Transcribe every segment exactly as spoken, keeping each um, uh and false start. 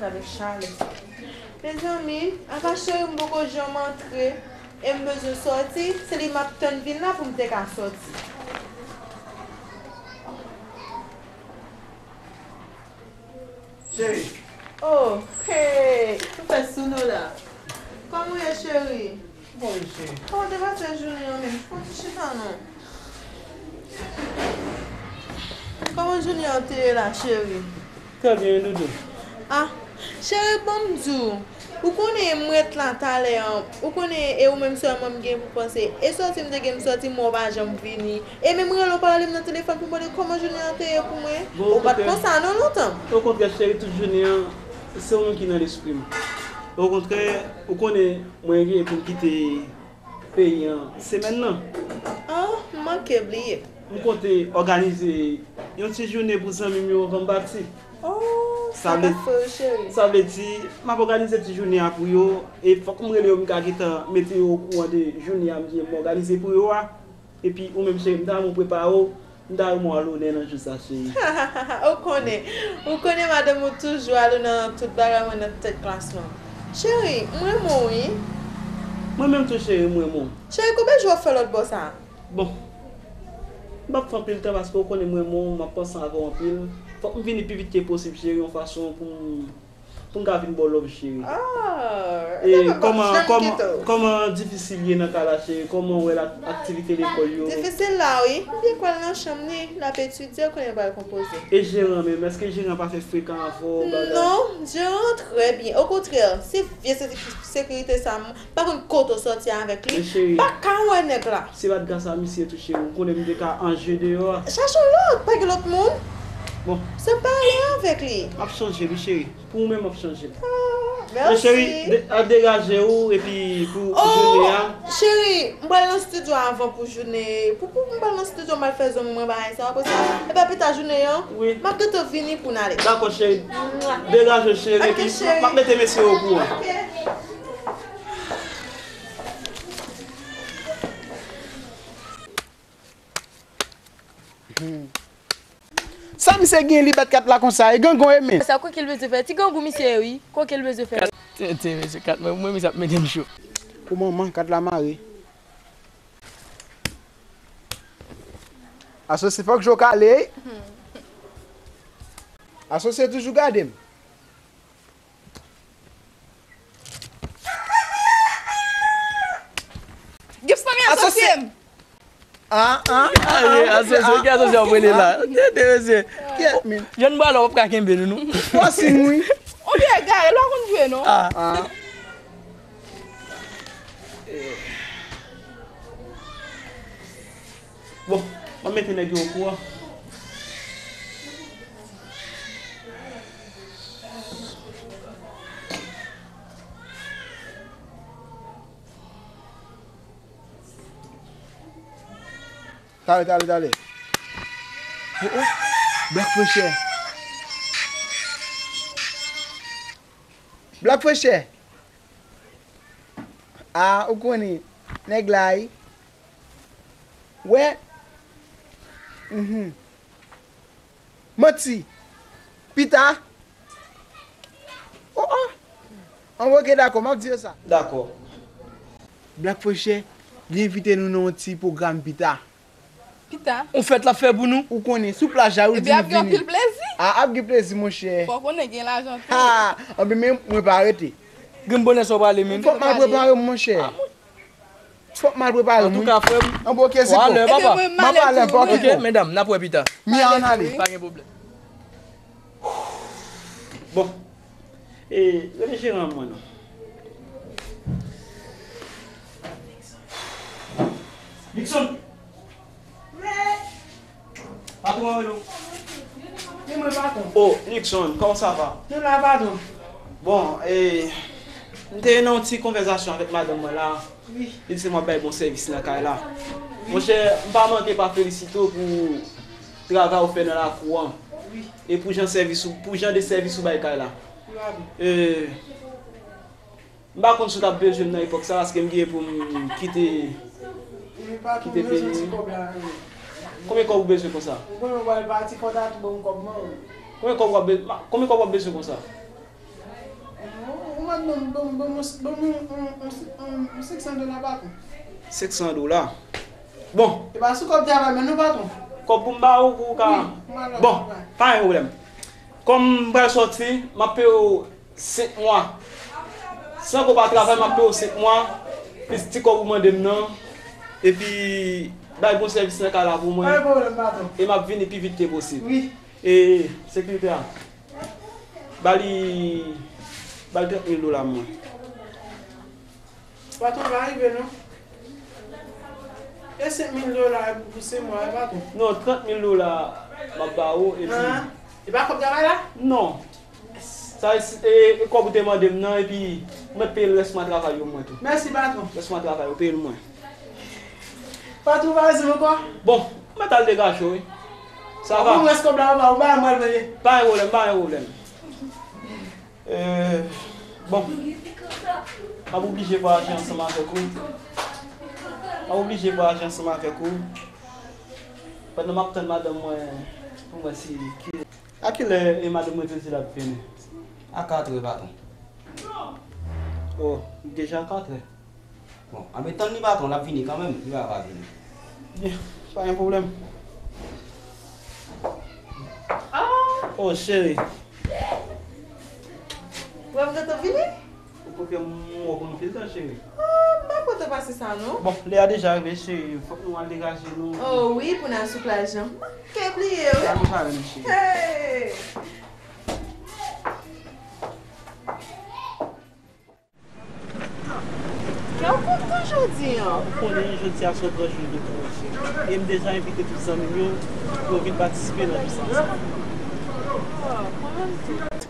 Avèk chalè sa. Mezanmi, apa cheri m poko janm antre, e m bezwen sòti, se li m ap tann vin la pou m te ka sòti. Cheri. Oh, hey, ou fè sou nou la. Kòman w ye, cheri? Bon, cheri. Kòman te pase jounen an menm? Fè yon ti chita non. Kòman jounen an te ye la, cheri? Trè byen, doudou. Ah, cheri, ban m di w. Ou konnen m ret la talè an. Ou konnen e ou menm sèlman m gen pou panse. E sòti m te gen m sòti, m wè w pa janm vini. E menm rele w pa rele m nan telefòn pou mande kòman jounen an te ye pou mwen. Bon, ou pa t konsa non lontan. Okontrè, cheri, tout jounen an, se ou menm ki nan lespri m. Okontrè, ou konnen mwen gen pou m kite peyi an semèn nan. Oh, m manke bliye. M konte òganize yon ti jounen pou zanmi m yo anvan m pati. Oh, sa k ap fè w, cheri? Sa vle di, m ap òganize ti jounen an pou yo, e fòk m rele yo, m ka gentan mete yo okouran de jounen an m gen m òganize pou yo a. Epi ou menm cheri, m ta renmen w prepare w, m ta renmen w al onè nan jou sa, cheri. Ou konnen, ou konnen madanm ou toujou al onè nan tout bagay mwen nan tèt klas lan. Cheri, m renmen w wi. Mwen menm tou cheri, m renmen w. Cheri, konbyen jou w ap fè lòt bò sa a? Bon, m p ap fè anpil tan paske ou konnen m renmen w, m ap panse avè w anpil. Fòk m vini pi vit ke posib cheri, yon fason pou m, pou m ka vin ba w love cheri. Ah, e kòman, kòman, kòman difisil ye nan kay la cheri? Kòman w wè la, aktivite lekòl yo? Difisil la wi. M byen kwè l nan chanm li, l ap etidye, ou konnen l pral konpoze. E jeran menm, èske jeran pa fè frekan avè w bagay? Non, jeran trè byen. Okontrè, se vye sekirite sa, m pa konn kote w sòti avèk li. Men cheri, m pa ka wè nèg la. Se pa t gras a misye tou cheri, ou konnen m te ka an je deyò a. Chache yon lòt, pa gen lòt moun. Bon. Se pale avèk li. M ap chanje wi cheri. Pou ou menm m ap chanje. Ah, men cheri, mèsi. De- al degaje w epi pou jounen an. Oh, cheri, m pral nan estidyo avan pou jounen. Pou, pou m pral nan estidyo, m al fè zong mwen bagay sa, apre sa, epi pita jounen an, wi, m ap gentan vini pou n ale. Dakò cheri. Mwa. Degaje w cheri, epi m ap mete mesye yo okouran. Ok. Sa misye gen li bat kat la konsa, e gangon e men. Sa kwè ke l bezwen fè? Ti gangou misye ye wi. Kwè ke l bezwen fè? Kat, tenten mesye, kat mwen, mwen menm sa ap mete m cho. Pou manman, kat la mare. Asosye fòk je w kale wi. Asosye toujou gade m. Gibson, men asosye m. Ah, ah, ah, ah, asosye, ki asosye w ap rele la? Tete mesye. Kiyès menm? Jèn bwa la, w ap ka kenbe nou, non. Fò siy wi. On byen egare, l pa konn jwe, non. Ah. Ah. Bon, m ap mete nèg yo okouran. Tale, tale, tale. Oh, oh. Black Pressure. Black Pressure. Ah, ou konnen, nèg la, wi. Wè. Mhm. Manti. Pita. Oh, oh. An, ok, dakò, m ap di yo sa. Dakò. Black Pressure, li envite nou nan yon ti pwogram pita. Pita. On fèt l ap fè pou nou. Ou konnen, sou plaj la, yo di nou vini. Epi ap gen anpil plezi. Ah, ap gen plezi, monchè. Fò konnen gen lajan tou. Ha! Anben, men mwen pa rete. Grenn bonè sa w prale menm. Fòk m al prepare m, monchè. Ah, mon- Fòk m al prepare m, wi. Antouka, frè m. An, bon, ok, Zipo. Alè, papa. M ap ale, pa okipe w. Ok, medam, n ap wè pita. Mi a, ann ale. Pa gen pwoblèm. Bon. E, rele jeran mwen non. Nixon. Patwon an rele w. E mwen, patwon. Oh, Nixon, kòman sa va? Nou la, patwon. Bon, e, m te nan yon ti konvèsasyon avèk madanm mwen la. Wi. Li di se mwen ap bay bon sèvis nan kay la. Wi. Monchè, m pa manke pa felisite w pou travay ou fè nan lakou an. Wi. E pou jan sèvis ou, pou jan de sèvis ou bay kay la. Wi, patwon. E, M pa konn si w t ap bezwen m nan epòk sa, paske m gen pou m kite, kite peyi. Konbyen kòb ou bezwen konsa? Konbyen kòb w ap be-, ma-, konbyen kòb w ap bezwen konsa? Bon, bon, bon, bon, bon, yon, yon, yon, yon, yon senk san dola, patwon. Senk san dola? Bon. E pa sou kòb travay mwen non, patwon. Kòb pou m ba ou pou w ka. Wi, m al travay. Bon, pa gen pwoblèm. Kòm m pral sòti, m ap peye w senk mwa. San ke w pa travay, m ap peye w senk mwa, plis ti kòb ou mande m nan. Epi, bay bon sèvis nan kay la pou mwen. Pa gen pwoblèm, patwon. E m ap vini pi vit ke posib. Wi. E sekirite a, ba li, ba li trant mil dola mwen. Patwon, pa rive non. E senk mil dola pou, pou senk mwa, e patwon? Non, trant mil dola m ap ba ou, epi. Ah, e pa kòb travay la? Non. Sa e, e, e kòb ou te mande m nan, epi mwen peye l rès mwa travay yo mwen tou. Mèsi, patwon. Rès mwa travay yo, peye l mwen. Patwon, pa rezon ankò? Bon, mwen t al degaje w, wi. Sa va? Ou rès kòb la, ou ba, ou ba mwen l veye. Pa gen pwoblèm, pa gen pwoblèm. Euh, bon. M ap oblije vwayaje ansanm avèk ou. M ap oblije vwayaje ansanm avèk ou. Pandan m ap tann madanm mwen pou mwen si ki. A kilè e madanm mwen te di l ap vini? A katrè, patwon. Oh, li deja katrè. Bon, anben tann li patwon, l ap vini kanmenm, li pa va vini. Byen, pa gen pwoblèm. Ah! Oh, cheri. Ou wè m gentan vini? Ou konfime m wè w konn anpil tan, cheri. Ah, m pa pran tan pase sa, non. Bon, lè a deja rive, cheri. Fòk nou al degaje nou. Oh, wi, pou n al sou plaj lan. Manke bliye, wi. Sa nou pale, cheri. Hey! Kè w kontan jodi a? Ou konnen jodi a se yon gran jou de pou mwen, cheri. E m deja envite tout zanmi m yo pou yo vin patisipe nan jou sa ansanm avè m.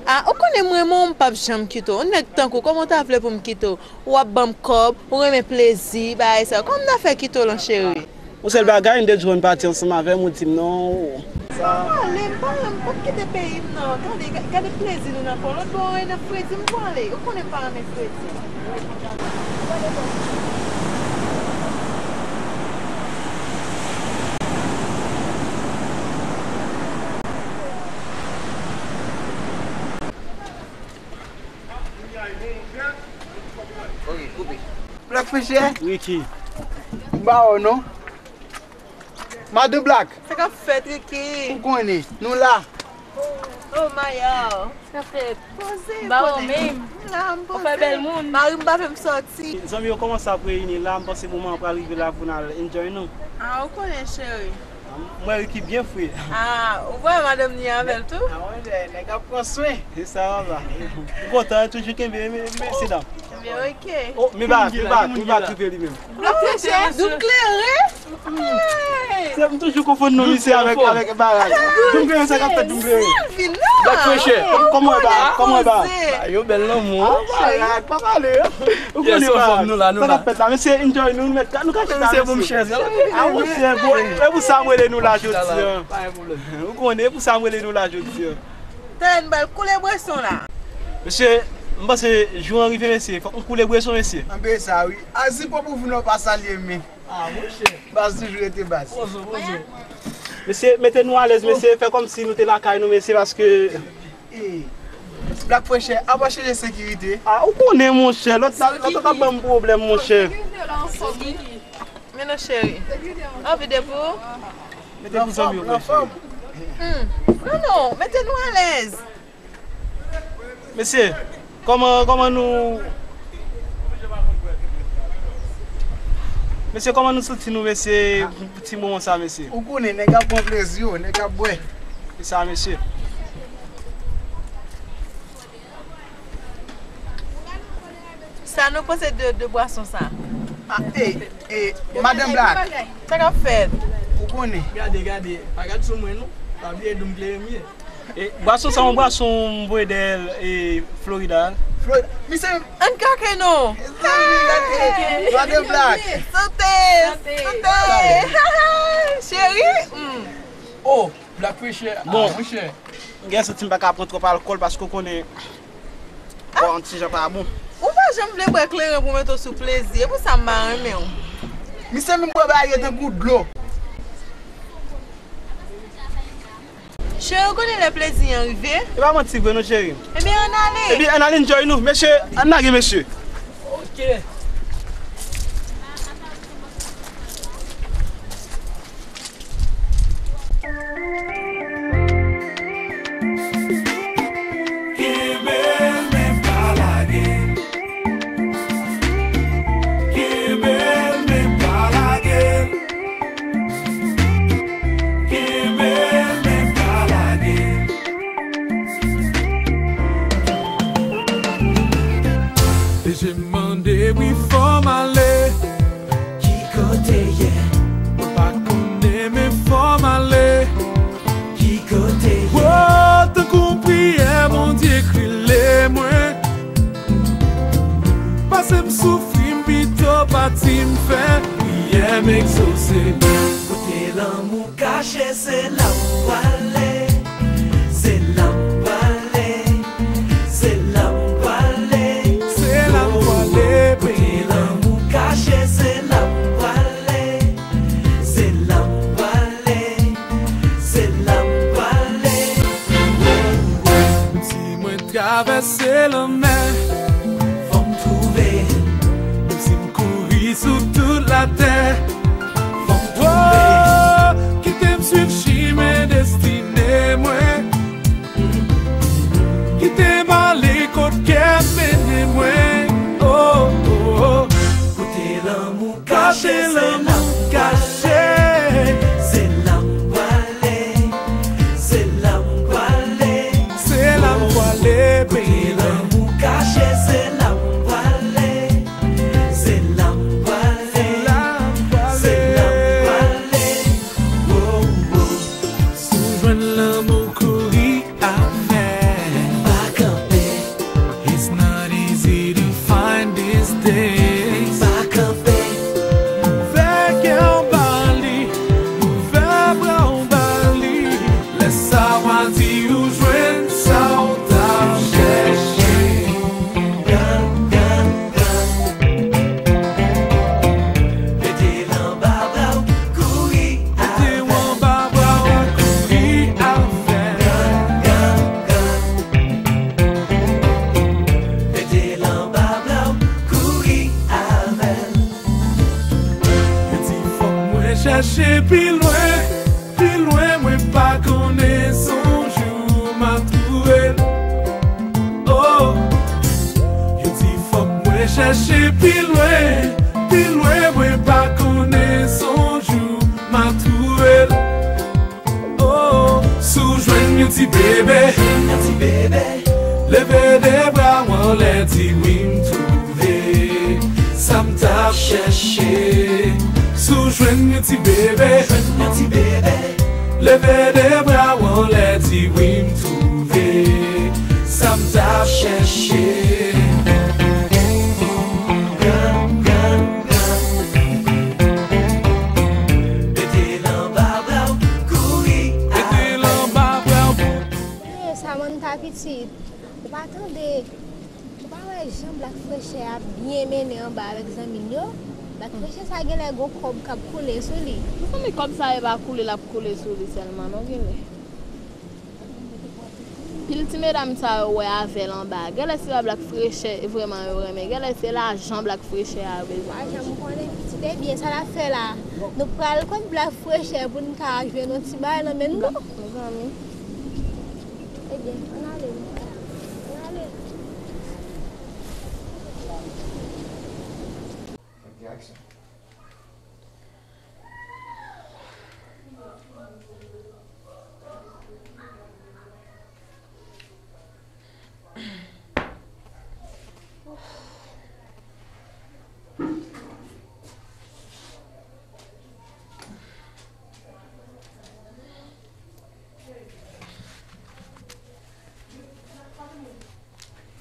Ah, ou konnen m renmen w, m p ap janm kite w. Yon nèg tankou w, kòman w ta vle pou m kite w? W ap ban m kòb, ou renmen plezi, bagay sa yo. Kòman m ta fè kite w lan, cheri? Yon sèl bagay, m te di w ann pati ansanm avè m, ou di m non. Sa ale, m pa, m p ap kite peyi m nan. Gade, ga-, gade plezi nou nan pran lòt bò, e nan fredi m pwale. Ou konnen m pa renmen fredi. Ok, koupe. Black Fisher? Ricky. M ba w non. Madan Black. Sa k ap fèt, Ricky? Ou konnen, nou la. Oh, Maya. Sa k ap fèt? Poze, m ba w konnen. Menm. M la, m poze. Ou fè bèl moun. Mari m pa fè m sòti. Zanmi yo kòmanse ap reyini la, m panse moman an pral rive la pou n al enjoy nou. Ah, ou konnen, cheri. Mwen ri ki byen fre. Ah, ou wè madanm ni avè l tou? Ah, mwen, nèg ap pran swen. Se sa, papa. M kontan, toujou kenbe, men, men, mesye dam. Ebyen, ok. Oh, men ba, men ba, men ba, toufe li menm. Black Fisher, doum klere. Hey! Se, m toujou konfonn non misye avèk, avèk bagay. Doum klere, sa k ap fèt, doum klere. Black Fisher, kòman w ye ba? Kòman w ye ba? Yo bèl lanmou. Ah, bagay, pa pale. Ou konnen ba. Sa k ap fèt la, mesye, enjoy nou, nou mèt, nou ka chita, mesye. Ah, mesye, bon, e pou sa m rele nou la jodi a. Ou konnen, e pou sa m rele nou la jodi a. Tande, n pral koule bweson la. Mesye, m panse jou an rive, mesye. Fòk nou koule bweson, mesye. Anben sa, wi. Azi pwòp ou vin wè pa salye men. Ah, monchè. Baz toujou rete baz. Pozo, pozo. Mesye, mete nou alèz, mesye. Fè kòmsi nou te lakay nou, mesye, paske. Eh, Black Fresh Air, apa chanje sekirite? Ah, ou konnen, monchè. Lòt la, lòt la t ap ban m pwoblèm, monchè. Men non, cheri. Anvi de pou ou? Mete pou zanmi yo, cheri. Hmm. Non, non, mete nou alèz. Mesye, kòman, kòman nou, mesye, kòman nou santi nou, mesye, pou ti moman sa, mesye? Ou konnen, nèg ap pran plezi yo, nèg ap bwè. Se sa, mesye. Sa nou panse de, de bwason sa? Ah, eh, eh, Madanm Black. Sa k ap fèt? Ou konnen. Gade, gade, pa gad sou mwen non. Pa bliye doum klere m ye. E, bwason sa, yon bwason m voye dèyè, e, Florida. Florida. Misye. Ann kake non. Zanmi, gade. Madanm Black. Sante. Sante. Cheri. Hmm. Oh, Black Fresh Air. Bon. Ah, monchè. M gen santi m pa ka pran twòp alkòl paske w konnen. Bon, yon ti jan pa bon. Ou pa janm vle bwè kleren pou mete w sou plezi. E pou sa m pa renmen w. Misye menm bwè bagay yo tankou dlo. Cheri, ou konnen lè plezi an rive. E pa manti vre non, cheri. Ebyen, ann ale. Ebyen, ann al enjoy nou. Mesye, ann lage, mesye. Ok. Kenbe l, men pa lage. Kenbe l, men pa lage. Kenbe l, men pa lage. P G mande wi fò m ale. Ki kote ye? Mwen pa konnen men fò m ale. Ki kote ye? Wo, tankou priyè Bondye k rele mwen. Pase m soufri, m pito pati, m fè priyè m egzose. Kote lanmou kache, se la m prale. Se la m prale. Se la m prale. Se la m prale, baby. Kote lanmou kache, se la m prale. Se la m prale. Se la m prale. Si mwen travèse lanmè, fò m twouve l. Menm si m kouri sou tout latè, fò m twouve l. Oh, kite m swiv chimen destine mwen. Kite m ale kot kè m mennen mwen. Oh, oh, oh. Kote lanmou kache, se la m kache. Se la m prale. Se la m prale. Se la m prale, baby. Kote lanmou kache, se la m prale. Se la m prale. Se la m prale. Se la m prale. Oh, oh. Si w jwenn lanmou, kouri avè l. Pa kanpe. It's not easy to find these days. Pa kanpe. Ouvè kè w ba li, ouvè bra w ba li. Lè sa w a di ou jwenn sa w t ap chèche. Mete l anba bra w, kouri avè l. Mete w anba bra w, kouri avè l. Mete l anba bra w, kouri avè l. Yo di fòk mwen chèche pi lwen. Pi lwen, mwen pa konnen si yon jou m a twouve l. Oh, yo di fòk mwen chèche pi lwen, pi lwen, mwen pa konnen si yon jou m a twouve l. Oh, si w jwenn yon ti bebe, yon ti bebe, leve de bra w anlè, di wi m twouve sa m t ap chèche. Si w jwenn yon ti bebe, yon ti bebe, leve de bra w anlè, di wi m twouve sa m t ap chèche. Mete l anba bra w, kouri avè l. Mete l anba bra w. Eh, Samantha pitit, ou pa tande. Ou pa wè jan Black Frechè ap byen mennen anba avèk zanmi l yo? Black Frechè sa genlè gon kòb k ap koule sou li. Mezanmi, kòb sa e pa koule l ap koule sou li sèlman non genlè. Pil ti medam sa yo wè avè l anba. Genlè se pa Black Frechè vrèman yo renmen. Genlè se lajan Black Frechè a yo bezwen. Pa janm konnen pitit, ebyen sa n ap fè la. Nou pral kot Black Frechè pou n ka jwenn yon ti bagay nan men n non. Mezanmi. Ebyen, ann ale. Ann ale.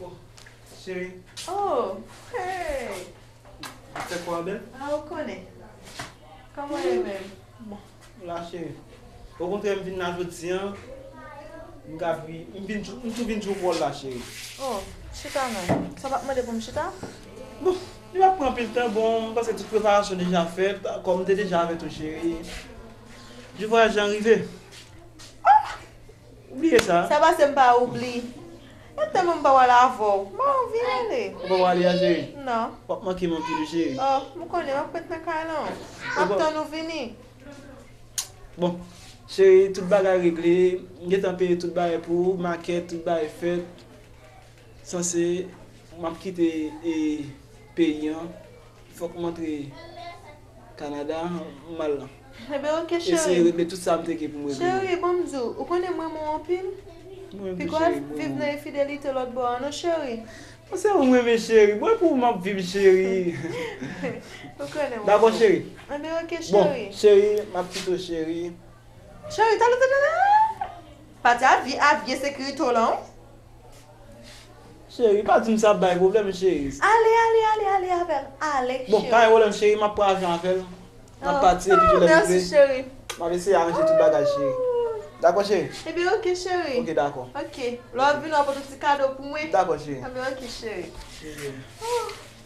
Oh, cheri. Oh, hey. Ou fè kwa bèl? Ah, ou konnen. Kòman w ye menm? Bon, la, cheri. Okontrè, m vin la jodi a, m ka vi-, m vin tou, m tou vin sou kò w la, cheri. Oh, chita non. Sa p ap mande pou m chita? Bon, li p ap pran anpil tan. Bon, m panse tout preparasyon deja fèt, kòm m te deja avèt ou, cheri. Jou vwayaje an rive. Ah! Bliye sa. Sa pase m pa oubli. E tèlman m pa wale avè w. M pa anvi ale. Ou pa wale a, cheri? Non. W ap manke m anpil, cheri. Oh, m konnen, m ap ret nan kay lan. M ap tann ou vini. Bon, cheri, tout bagay regle. M gentan peye tout bagay pou ou, makèt, tout bagay fèt. Sanse, m ap kite, e, peyi an. Fòk m antre Kanada, m al eseye regle tout sa m te gen pou m regle. Cheri, bon m di w, ou konnen m renmen w anpil. Piga w al viv nan enfidelite lòt bò a non, cheri. Bon, se ou m renmen, cheri. Bon, e pou ou m ap viv, cheri. Ou konnen m renmen w. Dakò, cheri. Enben, oke, cheri. Bon, cheri, m ap kite w, cheri. Cheri, talè, talè, talè. Pati a vye, a vye sekirite w lan. Cheri, pa di m sa ap bay pwoblèm, cheri. Ale, ale, ale, ale avè l. Ale, cheri. Bon, pa gen pwoblèm, cheri, m ap pran avyon avè l. M ap pati epi tou lè m rive. Oh, mèsi, cheri. M ap eseye aranje tout bagay, cheri. Dakò, cheri? Ebyen, oke, cheri. Oke, dakò. Oke. Lè w ap vini, w ap pote ti kado pou mwen. Dakò, cheri. Ebyen, oke, cheri.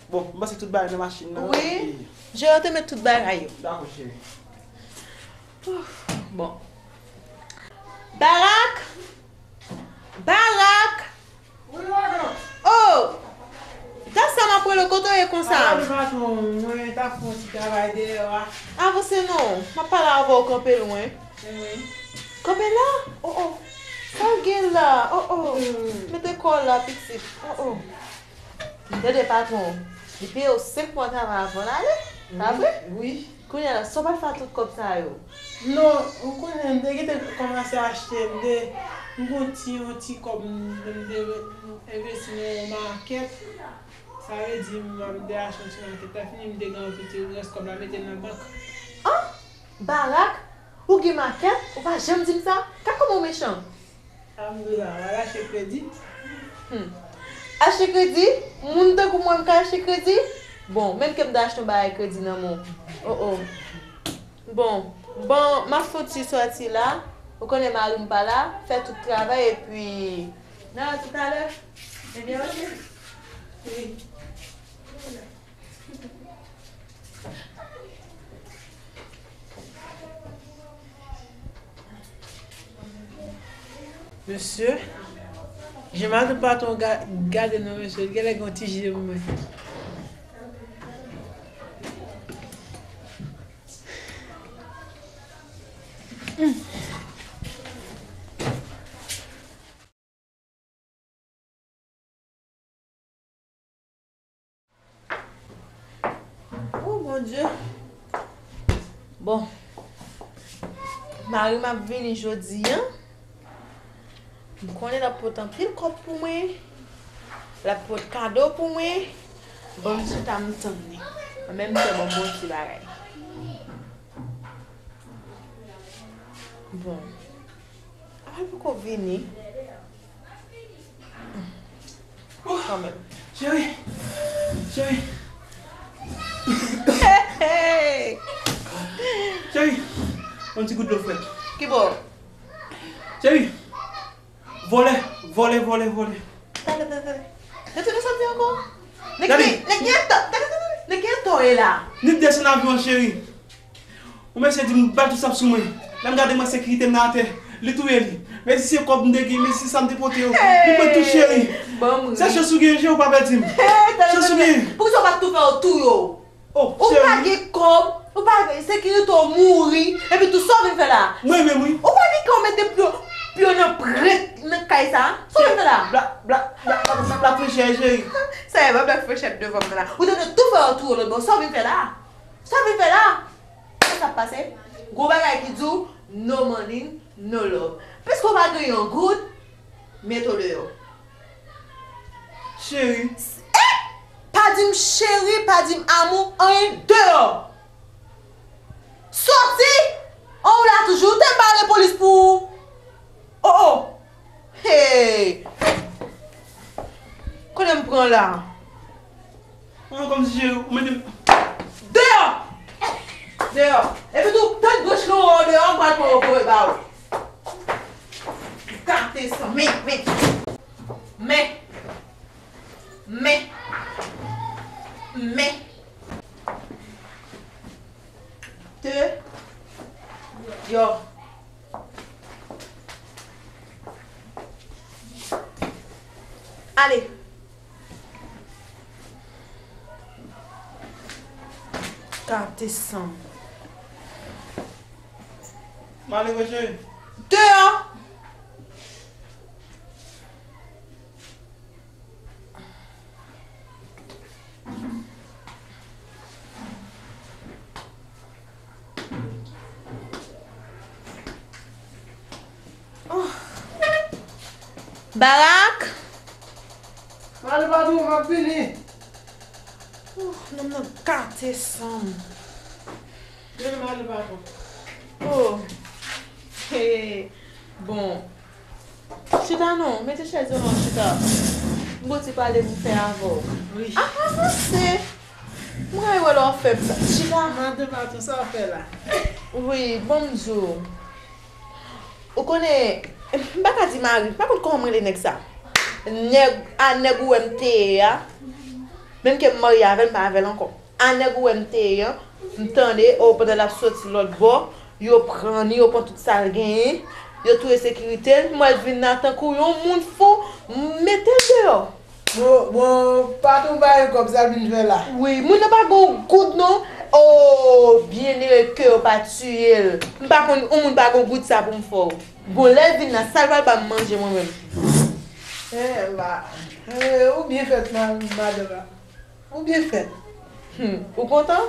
Bon, m pase tout bagay nan machin nan. Wi. Jere te met tout bagay yo. Dakò, cheri. Bon. Barak! Barak! Wi, madanm. Oh! Gad sa m ap rele w, kote w ye konsa? Pardon, patwon, mwen t ap fè yon ti travay deyò a. Avanse non, m ap pale avè w, kanpe lwen. Wi. Kanpe la? Oh, oh. Sa w gen la? Oh, oh. Mete kò w la, pitit. Oh, oh. Tande patwon, li peye w senk mwa travay avan l ale, pa vre? Wi. Kounye a la, sa w pral fè ak tout kòb sa yo? Non, ou konnen, m te gentan kòmanse achte, m te, m gon ti, yon ti kòb, m, m te envesti nan yon makèt. Sa vle di, m, m te achte yon ti makèt, lè fini, m te gen yon ti rès kòb la, mete l nan bank. An? Barak, ou gen makèt, ou pa janm di m sa? Gad kòman w mechan! Alhamdulillah, w al achte kredi. Hmm. Achte kredi? Moun tankou mwen, m ka achte kredi? Bon, menm ke m ta achte yon bagay kredi nan men w. Oh, oh. Bon, bon, m ap fouti sòti la. Ou konnen mari m pa la, fè tout travay epi. Nan, toutalè. Ebyen, oke. Wi. Mesye, jan madanm patwon ga-, gade non, mesye, li genlè gen yon ti je pou mwen. Oh, Bondye. Bon. Mari m ap vini jodi a. M konnen l ap pote anpil kòb pou mwen. L ap pote kado pou mwen. Bon, m chita m tann li. An menm tan, bon, bon ti bagay. Bon. Apa l poko vini. Kanmenm. Cheri. Cheri. Hey, hey. Cheri. Yon ti gout dlo frèt. Ki bò? Cheri. Vòlè, vòlè, vòlè, vòlè. Talè, talè, talè. Retounen sa m di ankò. Nèg gen, nèg gen tan, talè, talè, talè. Nèg gen tan e la. Nèg desann avyon an, cheri. Yon mesye di m ba l tout sa k sou mwen. Lè m gade mwen sekirite m nan atè. Li touye li. Mezisyen kòb m te gen, mezisyen sa m te pote yo. Li pran tout cheri. Ban m ri. Se chans ou gen, je ou pa pèdi m. Chans ou gen. Poukisa w pa t tou fè yo touye w? Oh, cheri. Ou pa gen kòb, ou pa gen sekirite, w mouri. Epi tou sa w vin fè la? Mwen menm wi. Ou pa gen kè w mete pye, pye w nan prent nan kay sa? Sa w vin fè la? Blak, blak, blak, blak, blak frechè, cheri. Sa e pa blak frechè devan m nan la. Ou te dwe tou fè yo touye w lòt bò. Sa w vin fè la? Sa w vin fè la? Sa k ap pase? Gon bagay ki di w, no money, no love. Piske w pa gen yon goud, mete w deyò. Cheri. Eh! Pa di m cheri, pa di m amou, anyen, deyò. Sòti! An ou la toujou, te m pa rele polis pou ou. Oh, oh. Hey! Kote m pran la? Mwen kòmsi je ou mete m. Deyò! Deyò! Epi tou, tèt gwoch lan ou deyò, m pral pran yon voye ba ou. Gate san, men, men. Men. Men. Men. Deyò. Ale. Kate sanm. M ale, wi, cheri. Deyò. Oh. Barak! Mande patwon, m ap vini. Oh, nonm nan kate sanm. Vini, mande patwon. Oh. Hey. Bon. Chita non, mete chèz ou non, chita. M gon ti pale pou m fè avè w. Wi. Ap avanse. M rayi wè lè w ap fè m sa. Chita. Mande patwon, sa w fè la? Wi, bon m di w. Ou konnen, m pa ka di mari, m pa konn kòman m rele nèg sa. Nèg, a nèg ou wè m te ye a. Menm ke m marye avè l, m pa avè l ankò. A nèg ou wè m te ye an, m tande, o, pandan l ap soti lòt bò, yo pran li, yo pran tout sa l genyen, yo touye sekirite l, m wè l vin la tankou yon moun fou, m mete l deyò. Bon, bon, patwon ba yo kòb, sa l vin fè la? Wi, moun nan pa gen yon goud non. O, byenere ke yo pa tiye l. M pa konn, yon moun pa gen yon goud sa pou m fè w. Bon, lè l vin la, sa l pral ba m manje mwen menm? Eh, ma, eh, ou byen fèt, ma, madanm la. Ou byen fèt. Hmm, ou kontan?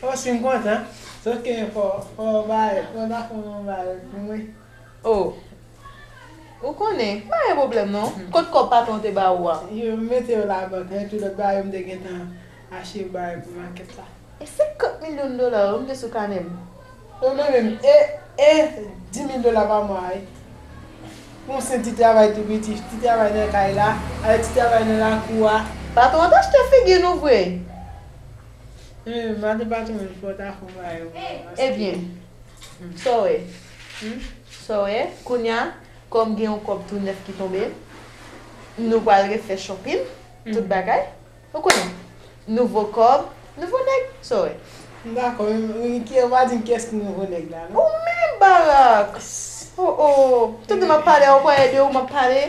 O, si m kontan. Sòf ke fò, fò w bay, fò w ta fè yon bagay pou mwen. O. Ou konnen, pa gen pwoblèm non. Hmm. Kot kòb patwon te ba ou a? Yo, m mete yo labank, epi lòt bagay yo m te gentan achte bagay pou makèt la. E senkant milyon dola yo, m te sou kanè m. Yo, mwen menm, e, e dis mil dola pa mwa, wi. Pou yon senp ti travay tou piti, ti travay nan kay la, avèk ti travay nan lakou a. Patwon an t achte figi nou vre. Wi, madan patwon, fò w ta fè yon bagay pou mwen, paske... Ebyen, sa w wè? Hmm? Sa w wè? Kounye a, kòm gen yon kòb tou nèf ki tonbe, nou pral refè shopping, tout bagay. Ou konnen, nouvo kòb, nouvo nèg, sa w wè. M dakò, men, men ki, ou pa di m kiyès ki nouvo nèg la, non? Ou menm, Barak! O, o, tande m ap pale a, ou pa ede w, m ap pale.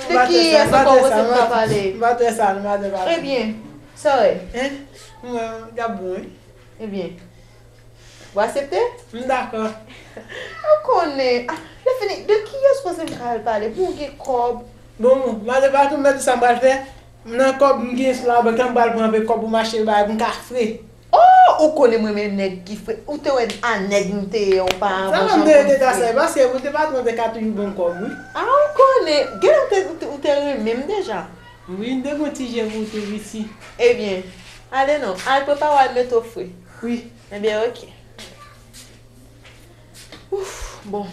De kiyès ankò ou panse m pa pale? M pa trè sa, non, madan patwon. Ebyen, sa w wè? Hein? Mwen, y ap bon, wi. Ebyen, ou aksepte? M dakò. Ou konnen. Ah, lè fini, de kiyès ou panse m ka al pale? Pou w gen kòb. Bon, bon, madan patwon, mèt di sa m pral fè. Nan kòb m gen sou labank lan, m pral pran anpe kòb pou m achte bagay pou m ka fre. Oh, ou konnen mwen renmen nèg ki fre. Ou te wè a nèg m te ye a, ou pa avan jan pou m fre. Sa m te rete ta sa, paske ou te patwon te ka toujou ban m kòb, wi. Ah, ou konnen. Gen lè ou te, ou te, ou te renmen m deja. Wi, m te gon ti je pou ou tou piti. Ebyen, ale non. Al prepare w al mete w fre. Wi. Ebyen, oke. Ouf, bon.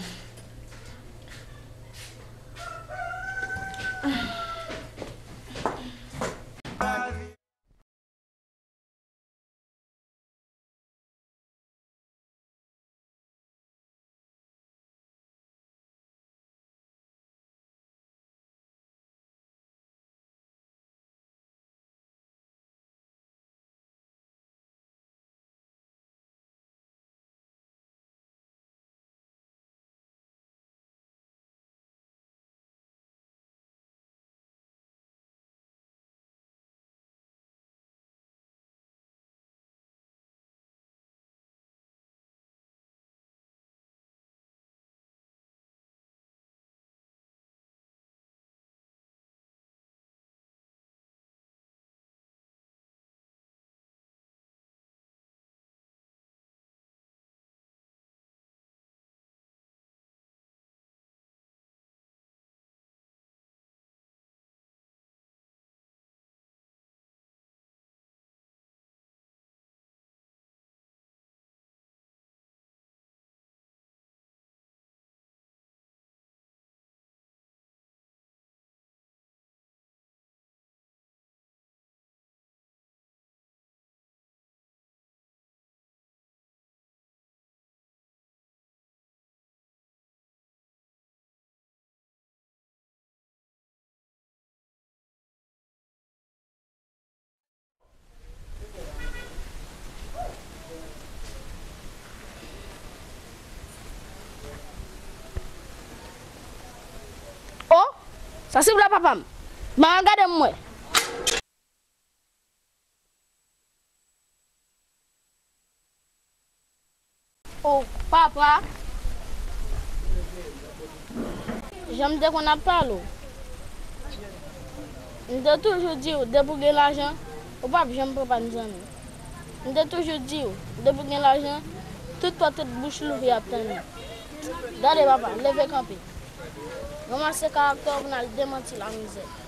Oh, sa se vle papa m. Ban gade m wè. O papa. Jan m te konn ap pale w. M te toujou di w, depi w gen lajan, ou p ap janm pran pa n zanmi. M te toujou di w, depi w gen lajan, tout pòt, tout bouch louvri ap tann ou. Gade papa, leve kanpe. Ranmase karaktè w pou n al demanti lamizè.